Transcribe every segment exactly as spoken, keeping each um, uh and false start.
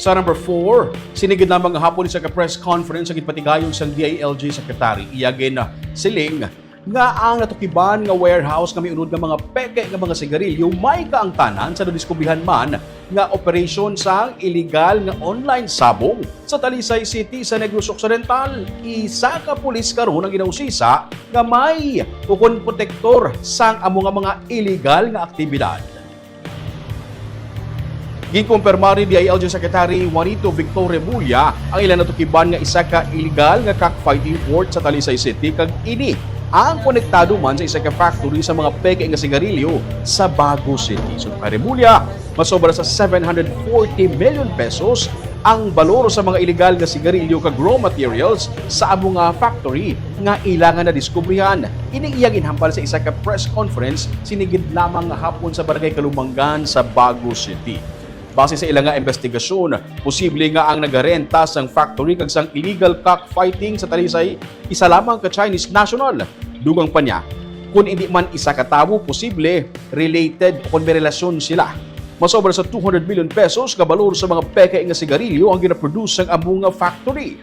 Sa number four, sini gid lamang nga hapon isa ka press conference ang ginpatigayon sang D I L G Secretary. Iya ginsiling nga ang natukiban nga warehouse nga may unod nga mga peke nga mga sigarilyo may kaangtanan sa nadiskubrihan man nga operasyon sang iligal nga online sabong sa Talisay City sa Negros Occidental. Isa ka pulis karon ang ginausisa nga may ukon protektor sang amo nga mga iligal nga aktibidad. Ginkumpirmar ni D I L G Secretary Juanito Victor Remulla ang ila natukiban nga isa ka illegal nga cockfighting port sa Talisay City, kag ini ang konektado man sa isa ka factory sa mga peke nga sigarilyo sa Bago City. Suno kay Remulla, masobra sa seven hundred forty million pesos ang balor sa mga illegal nga sigarilyo kag raw materials sa amo nga factory nga ila nga nadiskubrihan. Ini iya ginhambal sa isa ka press conference sini gid lamang nga hapon sa Barangay Kalumangan sa Bago City. Base sa ila nga investigasyon, posible nga ang nagarenta sang factory kag sang illegal cockfighting sa Talisay isa lamang ka Chinese national. Dugang pa niya, kun indi man isa ka tawo, posible related o kon may relasyon sila. Masobra sa two hundred million pesos ka balor sa mga peke nga sigarilyo ang ginaproduce sang amo nga factory.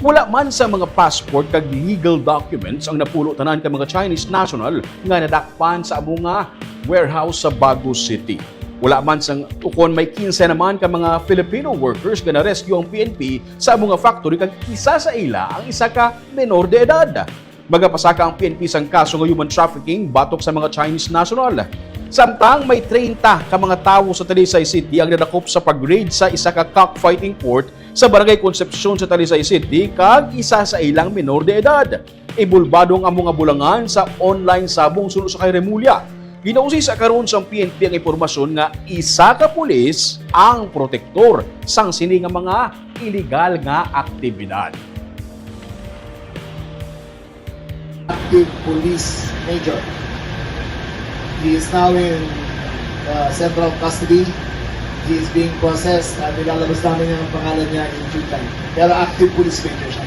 Wala man sa mga passport kag legal documents ang napulo tanan ka mga Chinese national nga nadakpan sa amo nga warehouse sa Bago City. Wala man sang ukon may kinse naman ka mga Filipino workers nga na-rescue ang P N P sa amo nga factory, kag isa sa ila ang isa ka menor de edad. Magapasaka ang P N P sang kaso nga human trafficking batok sa mga Chinese national. Samtang may treinta ka mga tawo sa Talisay City ang nadakop sa pag-raid sa isa ka cockfighting port sa Barangay Concepcion sa Talisay City, kag isa sa ilang menor de edad. Ibulbado ang amo nga bulangan sa online sabong, suno sa kay Remulla. Ginausisa karon sang P N P ang impormasyon nga isa ka pulis ang protektor sang sini nga mga illegal nga aktibidad. Active police major. He is now in uh, central custody. He is being processed at ilalabas namin ang pangalan niya in due time. Pero active police major siya.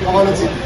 Bacolod City.